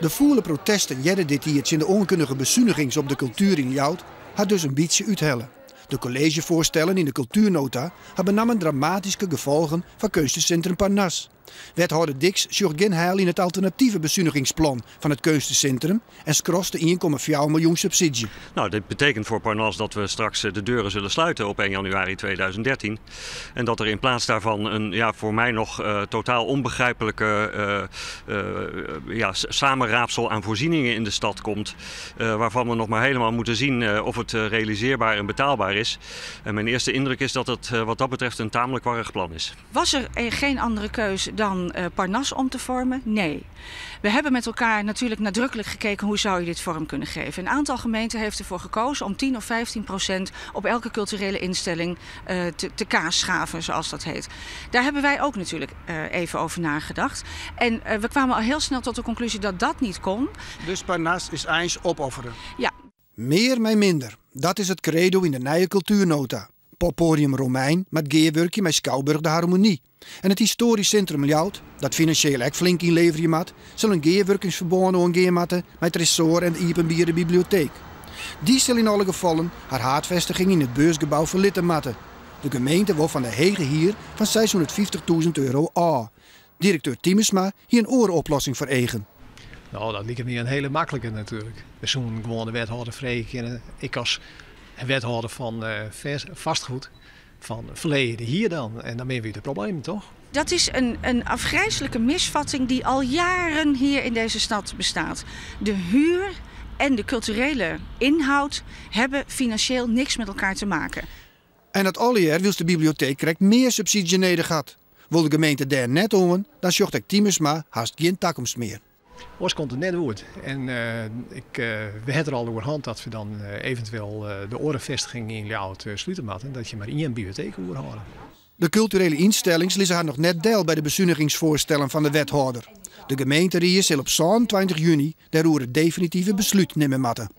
De fûle protesten earder dit jier tsjin de oankundige besunigings op de kultuer yn Ljouwert ha dus in bytsje úthelle. De kolleezjefoarstellen yn de kultuernota ha benammen dramatyske gefolgen foar keunstesintrum Parnas. Wethâlder Diks sjocht gjin heil yn it alternative besunigingsplan fan it keunstesintrum en skrast de 1,4 miljoen subsydzje. Nou, dit betekent voor Parnas dat we straks de deuren zullen sluiten op 1 januari 2013. En dat er in plaats daarvan een, ja, voor mij nog totaal onbegrijpelijke ja, samenraapsel aan voorzieningen in de stad komt. Waarvan we nog maar helemaal moeten zien of het realiseerbaar en betaalbaar is. En mijn eerste indruk is dat het wat dat betreft een tamelijk warrig plan is. Was er geen andere keus dan Parnas om te vormen? Nee. We hebben met elkaar natuurlijk nadrukkelijk gekeken hoe zou je dit vorm kunnen geven. Een aantal gemeenten heeft ervoor gekozen om 10 of 15% op elke culturele instelling te kaasschaven, zoals dat heet. Daar hebben wij ook natuurlijk even over nagedacht. En we kwamen al heel snel tot de conclusie dat dat niet kon. Dus Parnas is eens opofferen? Ja. Mear mei minder, dat is it kredo yn de nije kultuernota. Poppodium Romein moat gearwurkje mei Skouburch de Harmonie. En it Histoarysk Sintrum Ljouwert, dat finansjeel ek flink ynleverje moat, sil in gearwurkingsferbân oangean moatte mei Tresoar en de iepenbiere biblioteek. Dy sil yn alle gefallen har haadfestiging yn it beursgebou ferlitte moatte. De gemeente wol fan de hege hier fan 650.000 euro ôf. Direkteur Tiemersma hie in oare oplossing foar eagen. Nou, dat liket my in hiele maklike natuerlik. We soene gewoan de wethâlder freegje kinne. Ik as wethâlder fan vastgoed, fan ferleegje de hier dan. En dan binne we út de problemen, toch? Dat is een afgrijselijke misvatting die al jaren hier in deze stad bestaat. De huur en de culturele inhoud hebben financieel niks met elkaar te maken. En dat allegear wylst de biblioteek krekt mear subsydzje nedich hat. Wol de gemeente dêr net oan, dan sjocht ek Tiemersma hast gjin takomst mear. Oars komt it net goed. En we ha der al oer hân dat we dan eventueel de oare festiging yn Ljouwert slute moatte. Dat je mar ien biblioteek oerhâlde. De kulturele ynstellings lizze har noch net del by de besunigingsfoarstellen fan de wethâlder. De gemeenterie sil op 27 juny dêroer it definitive beslút nimme moatte.